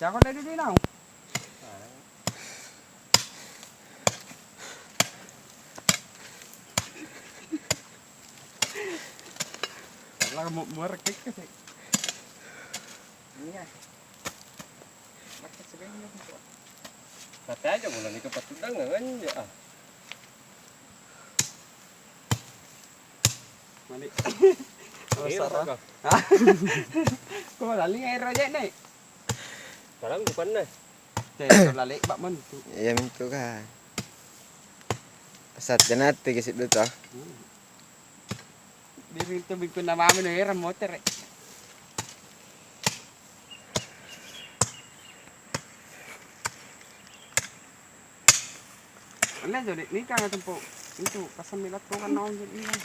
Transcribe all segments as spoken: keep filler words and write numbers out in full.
Cakko deh dulu naung. Lah mau muar kek sih. Iya. Mate aja mulai ke patudang anjo ah. Malik. Oh, iya, salah. Kok laling air aja nih. Sekarang bukan nih. Cek, lale bak mentu. Iya mentu kan. Saat janate ke situ toh. Hmm. Diri itu bingkun nama mami no erang motor. Anne jadi nikah nggak tempo itu pasang milat tuh kan naon jadi nikah.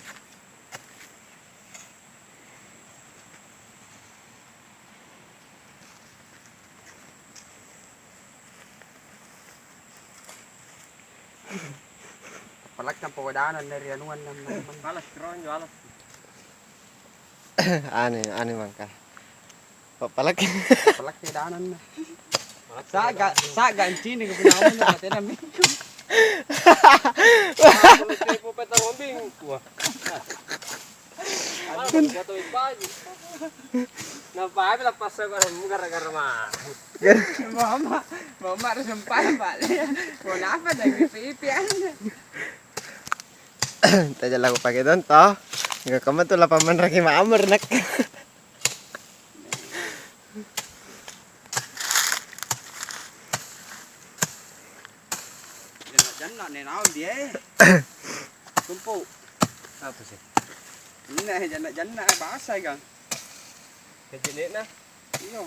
Apalagi nampa wedanang na ri anuanna, balas kero anjo alas. Ane, ane mangka. Papalak. Palak wedananna. Sa'ga, sa'ga ancini ko pinaunna, tena minggu. Aku tepo petang minggu. Wah. Aku jatuh baju. Nampa apa lepas gara-gara mah. Mama, mama harus sempat, Pak. Mau apa dah ipi-ipi aja. Taja laku pake tonto. Enggak kamu tuh lapangan raki ma'amur, nak. Janna-janna ne naung dia, eh. Tumpu. Apa sih? Ini janna-janna bahasa, Gang. Keje'ne'na? Iya.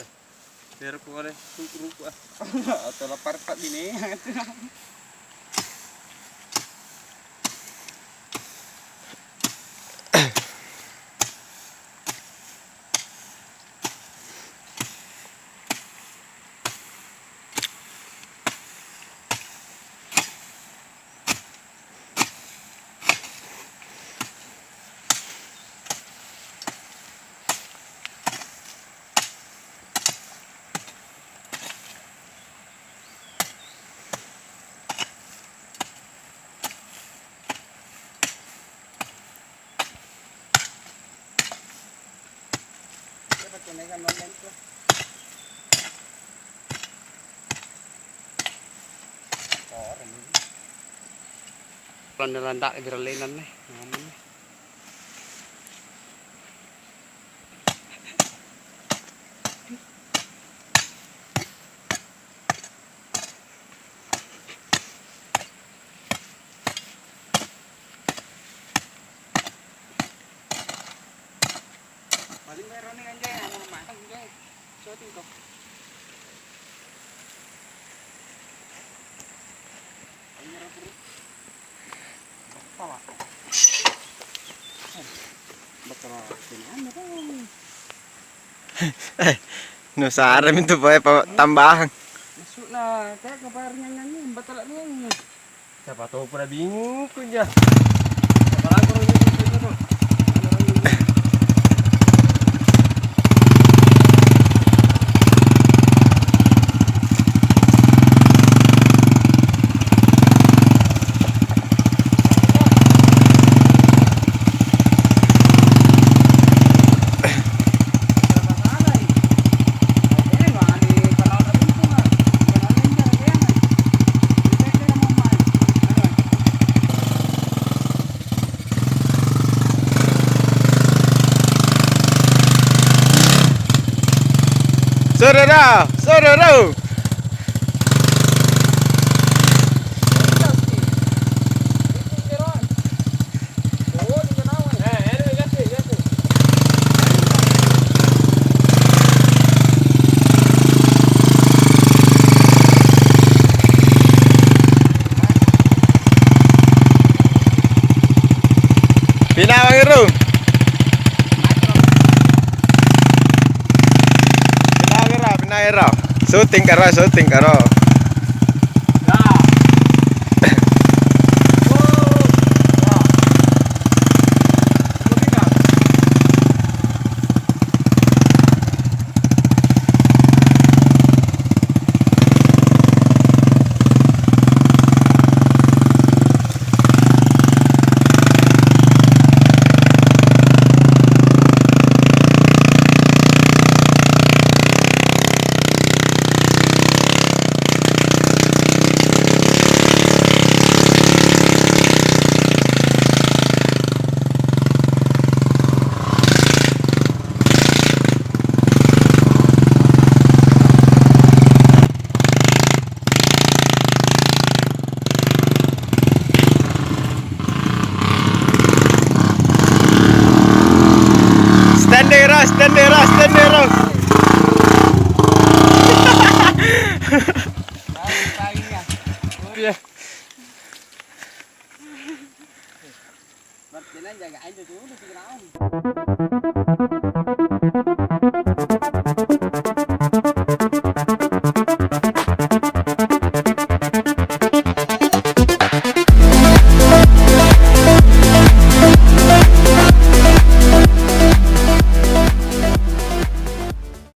Eh, biar ku ada ruku-ruku ah. Atau lapar tak bini. Landa-landa geralenan nih, nyaman nih. Paling bayar Roni kan, Jay, sama Mama. Jay, syuting kok. Paling bayar Roni. Bapak. Bapak, sini anda, Bang. Eh, nusaremi tu poe pa-, tambahang. Masukna, teka bayar nyanyi, batal nyanyi. Siapa tahu pernah bingung kuja. Siapa lagu orang itu, itu tuh. Saudara, saudara. Pinawang ero. Pinawang ero, pinawang ero. Syuting karo, syuting karo. Iya.